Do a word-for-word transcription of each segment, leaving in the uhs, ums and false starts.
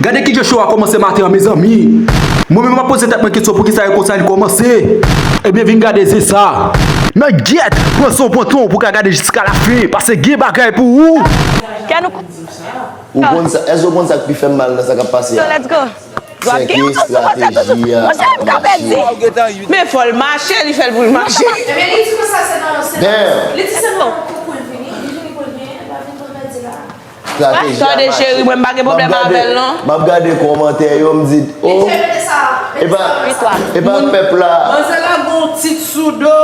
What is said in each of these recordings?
Gade kijan show a kòmanse maten an, mezanmi. Mwen menm m ap poze tèt mwen kesyon poukisa e konsa li kòmanse. Ebyen, vin gade, se sa. Nan gyèt, pran son panton pou ka gade jiska lafen, paske gen bagay pou ou. Kè nou Ou konn sa, èske w konn sa k pi fè m mal nan sa k ap pase a? So, let's go. Sèke estrateji a ap mache. Men fò l mache, li fè l pou l mache. Ebyen, li di konsa se nan, se nan, li di se nan pou l vini, li vini pou l vini, l pa vin pou l pèdi la. Estrateji a mache. Tande cheri, mwen m pa gen pwoblèm avè l non. M ap gade kòmantè yo, m di, oh, e pa, e pa pèp la. Manzè la gon tit sou do.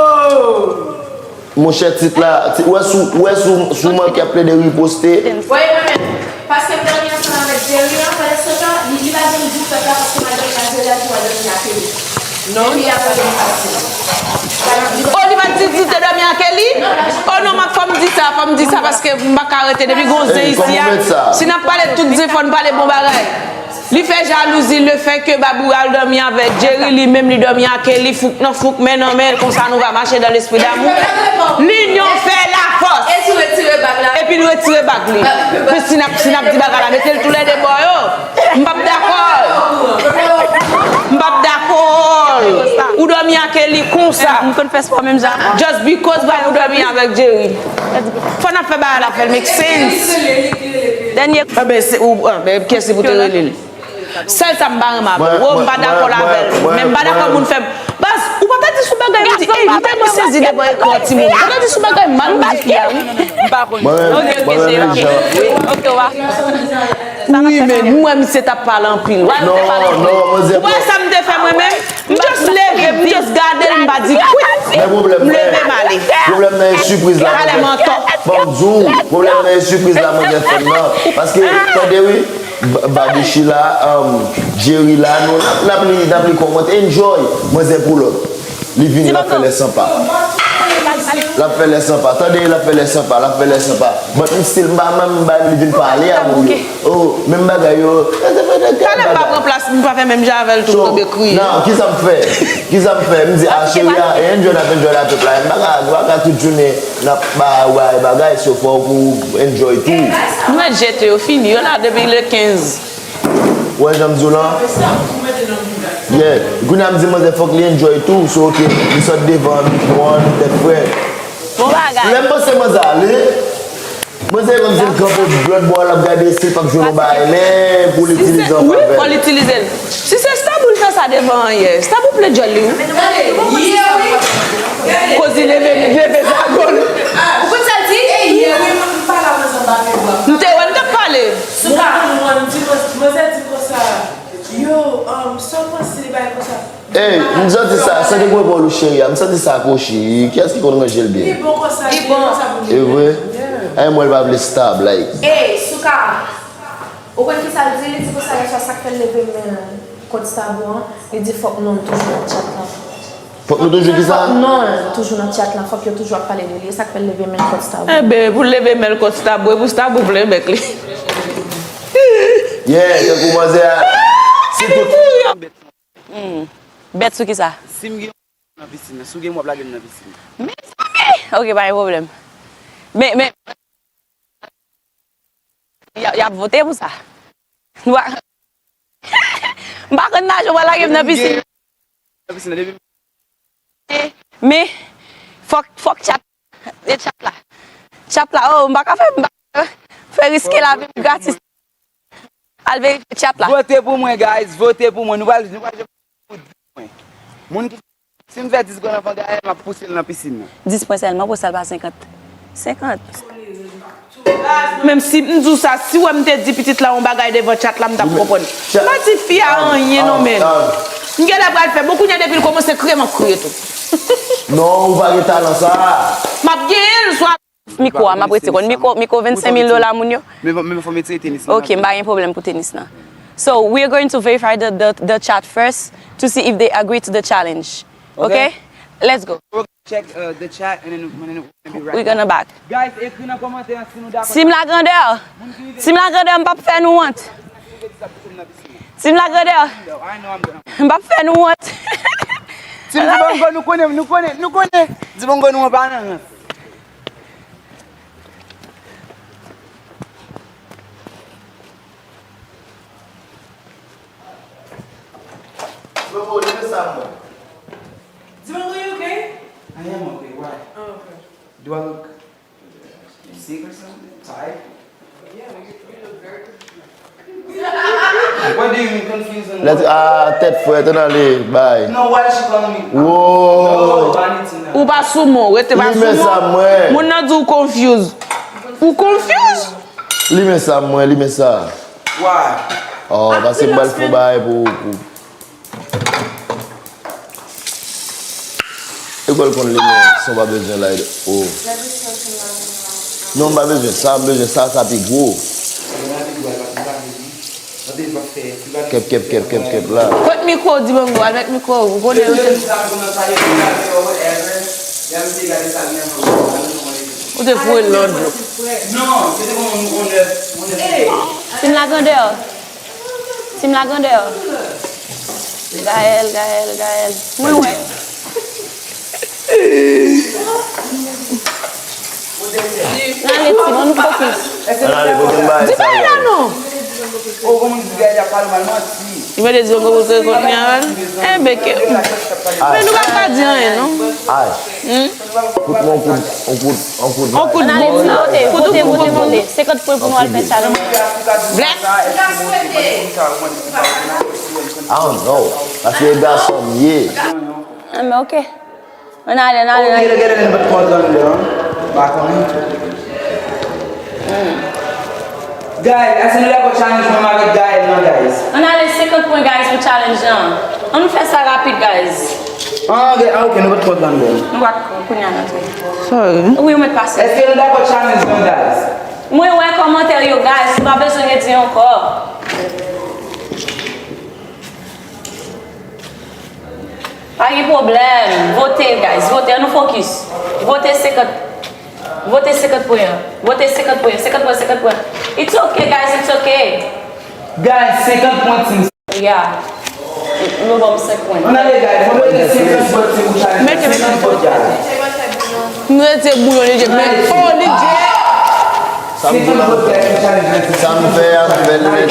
Monchè, tit la, ti- ou wè sou, ou wè sou, sou manke ap plede riposte. Wi, mwen menm. Paske m dòmi ansanm avèk Jerry an, pandan se tan, li di l al vin di pèp la paske madanm li a Jerry a di w al dòmi ak li. Non. Epi apre li pati. Oh, li pa t di l te dòmi ak Kelly? Oh non, m ap, fò m di sa, fò m di sa, paske m pa ka rete depi gon zen isi a. Si n ap pale tout zen, fò n pale bon bagay. Li fè jalouzi le fè ke Babou al dòmi avèk Jerry, li menm li dòmi ak Kelly, fouk nan fouk, men nan men, konsa nou va mache dans l'esprit d'amour. L'union fait la force. Epi l retire bag li. Men si n ap, si n ap di bagay la, mete l toulède bò yo. M p ap dakò. M p ap dakò. Ou dòmi ak Kelly konsa. M konn fè spò menm jan. Just because Babou dòmi avèk Jerry. Fò n ap fè bagay la fè l make sense. Dènye. Anben, se ou, anben, kiyès li pou te rele l? Sèl sa m pa renmen avè l. Wo, m pa dakò avè l. Men m pa dakò moun fè m. Baz, ou pa ta di sou bagay, m di, ey, m tèlman sezi devan ekran timoun. Ou pa ta di sou bagay mal, m di fi a, wi. M pa konn. Mwen menm, mwen menm, Jean. Ok, wa. Wi, men m wè misye t ap pale anpil. Ou wè sa m te fè mwen menm? M just leve, m just gade l, m pa di kwit. Men pwoblèm m leve, m ale. Pwoblèm nan e sipriz la, mwen fè. Ban m di w, pwoblèm nan e sipriz la, mwen fè m nan. Paske, tande wi, Ba- Babouchi la, um, Jerry la, nou, n ap, n ap li, n ap li kòmantè, enjoy, manzè pou lòt. Li vini, l ap fè lè san pa. L ap fè lè san pa. Tande, l ap fè lè san pa, l ap fè lè san pa. But m still, m pa, m pa, li vin pale a moun yo. Oh, menm bagay yo. Talè m pa pran plas, m pa fè menm jan avè l tou, m tonbe kriye. Nan, kisa m fè? Kisa m fè? M di, a, cheri a, enjoy, n ap enjoy la pèp la. M pa ka, m pa ka tout jounen. N ap ba, bay bagay, so fò pou enjoy tou. M mèt jete yo fini, yo la depi le kenz. Ou wè jan m di w lan? Yeah. Kounye a m di manzè fòk li enjoy tou, so ok, li sot devan mikwo an, nou tèt frè. Bon bagay. Lè m panse manzè ale, manzè kòmsi l kanpe lòt bò a, l ap gade si l p ap jwenn yon bagay, men pou l itilize an favè l. Wi, fò l itilize l. Si se Stabou l fè sa devan an yè, Stabou ple djòl li, wi. Koz li leve, leve dragon l. Ou konn sa l di? M te wè l t ap pale. Souka. Manzè di konsa, yo, um, sa w panse bagay konsa? Ey, m santi sa, santi gwo epòl ou cheri a, m santi sa akwoche. Kiyès ki konn ranje l byen? Li bon konsa, li bon konsa pou li. E vre? Ay, mwen l pa vle stab, like. Ey, Souka. Ou konn kisa l di? Li di konsa yèswa, sa k fè l leve men l kont Stabou an, li di fòk non l toujou nan tchat lan. Fòk nou toujou kisa? Fòk non l toujou nan tchat lan, fòk yo toujou ap pale de li, e sa k fè l leve men l kont Stabou. Enben, pou l leve men l kont Stabou, e pou Stabou vle bèk li. Yeah, tankou manzè a. Si tout. Hmm. Bèt sou kisa? Si m gen nan pisin nan, si w gen m w ap lage m nan pisin nan. Mezanmi! Ok, pa gen pwoblèm. Men, men, y a, y ap vote pou sa. Nou pa, m pa konn naje, w ap lage m nan pisin. Nan pisin nan, depi m Men, fòk, fòk tchat, e tchat la. Tchat la, oh, m pa ka fè, m pa ka fè riske lavi m gratis. Al verifye tchat la. Vote pou mwen, guys, vote pou mwen. Nou pral, nou pral jwe pou dis pwen. Moun ki, si m fè dis grenn anfan gaye, m ap pouse l nan pisin nan. Dis pwen sèlman, pou sa l pa senkant. Senkant. Menm si m di w sa, si w wè m te di pitit la yon bagay devan tchat la, m t ap konprann. M pa di fi a anyen non, men. M genlè pral fè. Bon, kounye a depi l kòmanse kriye, m ap kriye tou. Non, ou pa gen talan sa. M ap genyen l swa. Mikwo a, m ap retire. Konn mikwo, mikwo vennsenk mil dola moun yo? Men, men fò m retire tenis nan. Ok, m pa gen pwoblèm pou tenis nan. So, we are going to verify the, the, the chat first to see if they agree to the challenge. Okay? Okay? Let's go. Check, uh, the chat and then, and then we'll be right back. We're gonna back. Guys, ekri nan kòmantè a si nou dakò. Team Lagrandè. Team Lagrandè, m p ap fè nou wont. Team Lagrandè. M p ap fè nou wont. Team Dibongo, nou konnen, nou konnen, nou konnen. Dibongo, nou anba nan rans. Bobo, leve sa mwen. Dimango, you okay? I am okay. Why? Oh, okay. Do I look sick or something? Tired? Yeah, you, you look very confused. What do you mean confused and Let's, what? Ah, tèt frèt, ann ale, bay. No, why is she calling me? Wow. No, I need to know. Ou pa sou mwen, rete pa sou Limen sa mwen. Mwen. Moun nan di w confuse. Ou confuse? Limen sa mwen, limen sa. Why? Oh, paske m pral fè yon bagay pou, pou. E kwè l konn limen, sa w pa bezwen la. Oh. Non, m pa bezwen sa, m bezwen sa, sa pi gwo. Kèp, kèp, kèp, kèp, kèp la. Kot mikwo, Dimango, al met mikwo, ou konnen yo te. Ou te foure l nan dlo. Non, se te kon yon nèf. Team La Grandeur. Team La Grandeur. Gaël, Gaël, Gaël. Mwen wè. N ale, Team, ann nou focus. Ann ale, pote m bagay sa, Di bagay la guys. non. Oh, kòman di gade ap pale mal manti. Li mete Dimango pou l kontni avè l. Enben, ke. Men nou pa ka di anyen, non. Ay. Kout mwen, kout, on kout, on kout. On kout Ann ale, bon. Team, pote, pote, pote, pote. Se kot pou, pou nou al fè challenge. Bless. I don't know. Paske e gason m ye. Ah, men ok. Ann ale, ann ale, ann Gade, ale. gade, gade, bat kòd lan, non. Pa konnen. Guys, èske nou dakò challenge mwen avèk Gaël nan, guys? Ann ale senkant pwen, guys, pou challenge lan. Ann fè sa rapid, guys. Ah, ok, ah, ok, nou bat kòd lan, bon. Nou pa kounye a nan tou. Sorry. Wi, ou mèt pase. Èske nou dakò challenge lan, guys? Mwen wè kòmantè yo, guys, nou pa bezwen redi ankò. Pa gen pwoblèm. Vote, guys. Vote. Ann nou focus. Vote senkant. Vote senkant pwen an. Vote senkant pwen. Senkant pwen, senkant pwen. It's okay, guys. It's okay. Guys, senkant pwen team. Yeah. Nou ban m senk pwen. Ann ale, guys. Mwen mete senkant pwen team pou challenge. Senkant pwen, guys. M rete bouyon li je men. Oh, li je. Sa m di la, sa m fè a, m fè l met.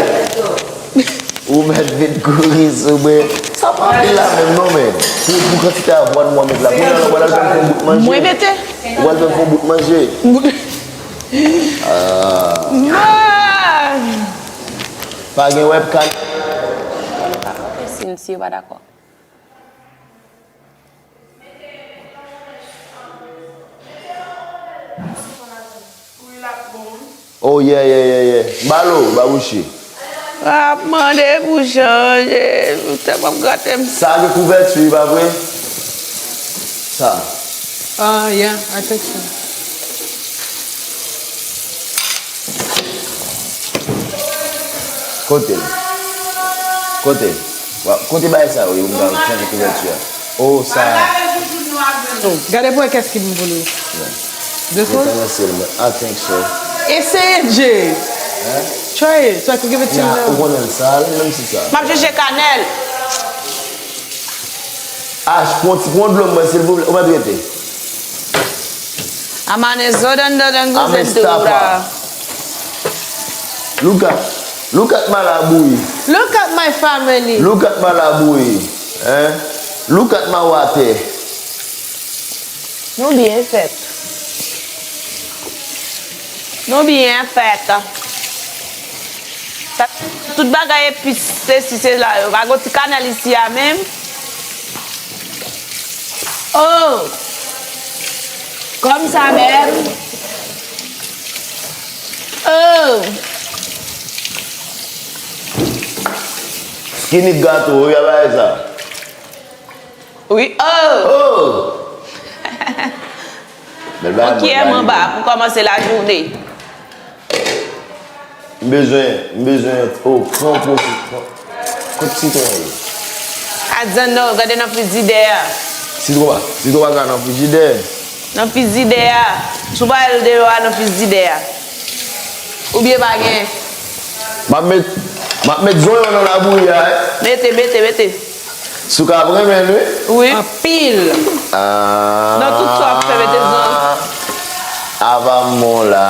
Ou mèt vin kouri sou mwen. Sa pa anpil la menm non, men. Pou, pou kantite avwàn mwen met la. Kounye a la, w pral fè m fè yon bout manje. Mwen mete. W pral fè m fè yon bout manje. Ah. Ah. Pa gen webcam. Si, si yo pa dakò. Oh, yeah, yeah, yeah, yeah. Balo, babouchi. Ap mande pou chanje. Ou tèlman gate m. Sa gen kouvèti, pa vre? Sa. Ah, yeah, I think so. Kote l? Kote? Wa- Kote bagay sa yo ye pou m ka chanje kouvèti a? Oh, sa. Gade pou wè kès ki pou li. This one? Mwen, I think so. Eseye, Jay. Try it. So I can give it to you Nah, ou now. Konnen sa, menm si sa. M ap chèche kanèl. Ash, pran ti pran dlo mwen, silvouplè. Ou mèt rete. Amane zodan dodan Amestapa. guzendura. Look at, look at my labouyi. Look at my family. Look at my labouyi. Hein? Look at my water. Nou byen fèt. Nou byen fèt. Sa, tout bagay epis, se si, se la. Yo pa gon ti kanèl isi a menm. Oh! Kòm sa menm. Oh! Skinny gato, wi, a bagay sa. Wi, oh! Oh! Bèl bagay, Yon kiyè bèl manba bagay. Pou kòmanse lajounen. M bezwen, m bezwen, oh, pran pran, pran. Kot sitwon ye? Adan non, gade nan frizidè a. Sitwon pa, sitwon pa ka nan frijidè. Nan frizidè a. Si w pa al deyò a nan frizidè a. Oubyen pa gen. M ap met, m ap met zonyon nan labouyi a, eh. Mete, mete, mete. Si w ka renmen l, wi. Wi. Anpil. Ah. Nan tout sa w ap fè, mete zonyon. Avamon la.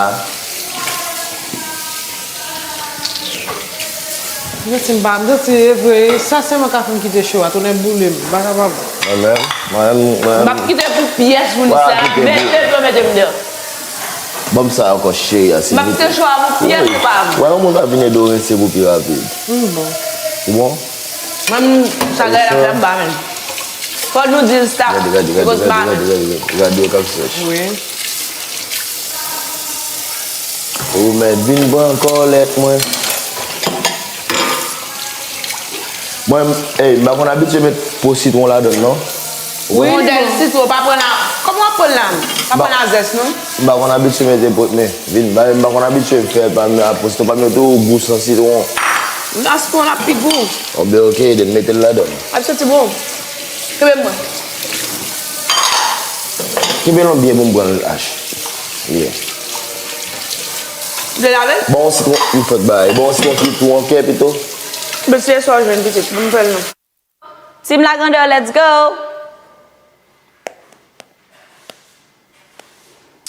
M santi m pa, m santi e vre, sa sèlman ka fè m kite cho a, tonnè boule m, m pa kapab. Mwen menm, mwen menm, mwen menm. M ap kite pou pyès moun sa, mete dlo, mete m deyò. Ban m sa ankò, cheri, a, silvouplè. M ap kite cho a pou pyès ou pa. Wè, yon moun ap vin ede w rense pou pi rapid. M bon. Ou bon? Mwen, sa gade la fè m ba menm. Fò nou di l stop. Gade, gade, gade, gade, gade, gade, gade, gade yo k ap sèch. Wi. Ou mèt vin pran kòlèt mwen. Mwen, ey, m pa konn abitye met po sitwon ladan l, non. Wi, rondèl sitwon, pa pran la. Kòman w ap pran la? Pa pran la zès, non? M pa konn abitye mete po, men, vin, m pa, m pa konn abitye fè pa m, a, po sitwon pa m yo tou gou san sitwon. Nan sitwon, l ap pi gou. Bon, ben, oke, Eden, mete l ladan l. L ap santi bon. Kenbe mwen. Kenbe l byen pou m pran l, Ach. Byen. Vle lave l? Bon, yon sitwon, m fèk bay. Bon, yon sitwon ki tou an kè pito. Mesye, sa w jwenn pitit, pou m fè l non. Team Lagandè, let's go!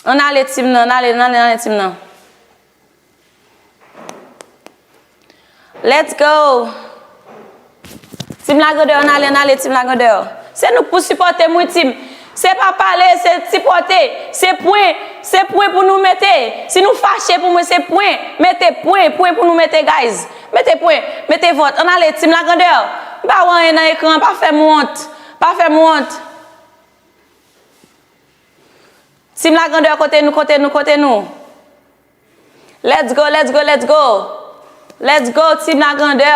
Ann ale, team nan, ann ale, ann ale, ann ale, team nan. Let's go! Team Lagandè, ann ale, ann ale, team Lagandè. Se nou k pou sipòte m, wi, team. Se pa pale, se sipòte. Se pwen, se pwen pou nou mete. Si nou fache pou mwen, se pwen. Mete pwen, pwen pou nou mete, guys. Mete pwen, mete vòt. Ann ale, team Lagandè. M pa wè anyen nan ekran an, pa fè m wont. Pa fè m wont. Team Lagandè, kote nou, kote nou, kote nou? Let's go, let's go, let's go. Let's go, Team Lagandè.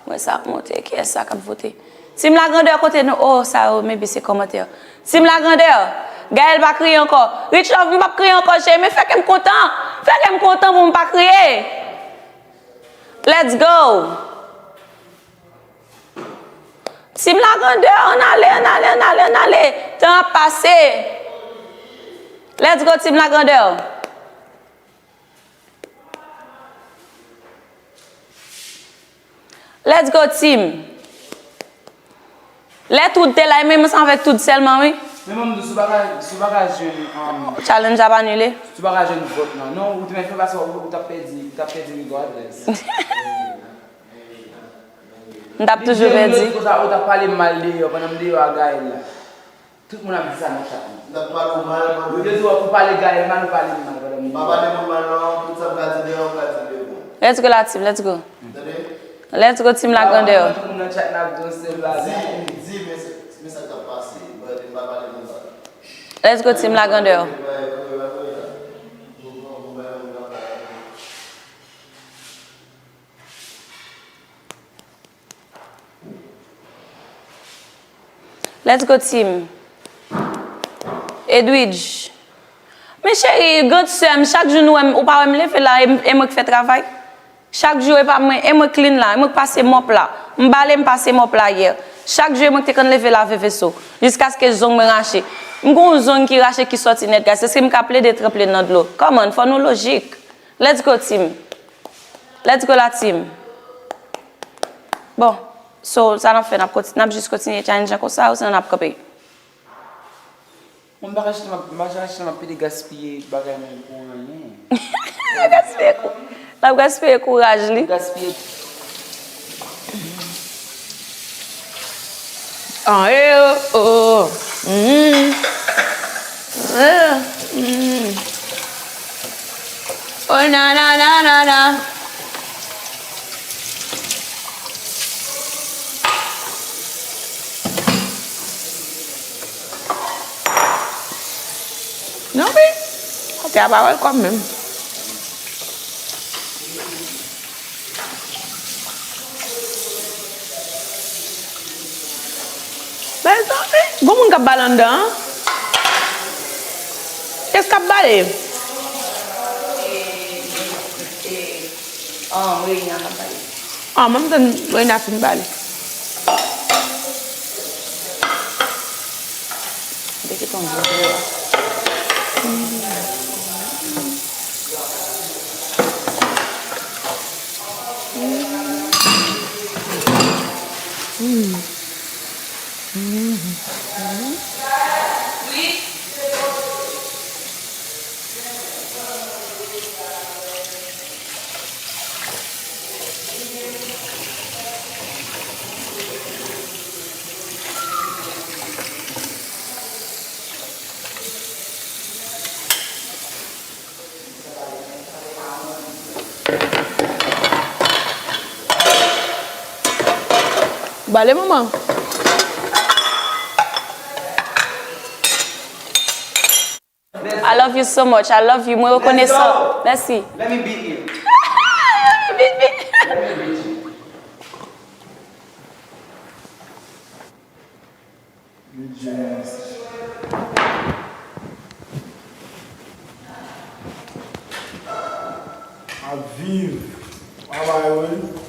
Mwen sa ap monte, kiyès sa k ap vote? Team Lagandè, kote nou? Oh, sa yo, maybe se kòmantè. Team Lagandè. Gaël pa kriye ankò. Rich Love, m p ap kriye ankò, cheri, men fè kè m kontan. Fè kè m kontan pou m pa kriye. Let's go. Team Lagandè, ann ale, ann ale, ann ale, ann ale. Tan ap pase. Let's go, Team Lagandè. Let's go, team. Lè Toud te la, e menm ansanm avèk Toud sèlman, wi. Men mwen, m di, si w pa ka, si w pa ka jwenn, um, challenge ap anile. Si w pa ka jwenn vòt lan. Non, ou te mèt fè pase, ou, ou t ap pèdi, ou t ap pèdi regardless. M t ap toujou pèdi. Ou t ap pale m mal deyò, pandan m deyò a Gaël la. Tout moun ap di sa nan chat lan. M t ap pale w mal, mwen. Yo te di w pou pale Gaël mal, ou pale m mal pandan m deyò. M pa pale moun mal, non. Tout sa m ka di deyò, m ka di devan. Let's go la, team, let's go. Tande? Let's go, Team Lagandè. Tout moun nan chat la ap di yon sèl bagay. Di, di, men se, men sa k t ap pase. Mwen, m pa pale moun mal. Let's go, Team Lagandè. Let's go, team. Edwidge. Men cheri, grand sè m, chak jou nou wè m, ou pa wè m leve la, e m, e mwen k fè travay. Chak jou e pa mwen, e mwen k clean la, e mwen k pase mòp la. M bale, m pase mòp la yè. Chak jou e mwen k te konn leve lave veso. Jiskaske zong mwen rache. M gon yon zong ki rache ki sòti nèt, guys. Èske m ka plede tranp li nan dlo? Come on, fò nou lojik. Let's go, team. Let's go, la team. Bon, so, sa n ap fè, n ap konti-, n ap jis kontinye challenge an konsa, ou sinon n ap kanpe? Mwen, m pa ka chita, m ap, m pa ka chita, m ap pede gaspiye bagay mwen pou anyen. L ap gaspiye kou-, l ap gaspiye kouraj li. Gaspiye. Ah, eh, oh, oh. Mm. Eh, mm. Oh, na, na, na, na, na. Non, wi. Atè a pa welcome menm. Mezanmi, gon moun k ap bale anndan an? Kiyès k ap bale? Ah, Reina k ap bale. Ah, mwen m tann Reina fin bale. Te kite yon gwo dlo la. Bale manman. I love you so much. I love you. Mwen rekonesan. Mèsi. Let me beat you. Let me beat you. Let me beat you. Good job. Ap viv. Bye bye, Will.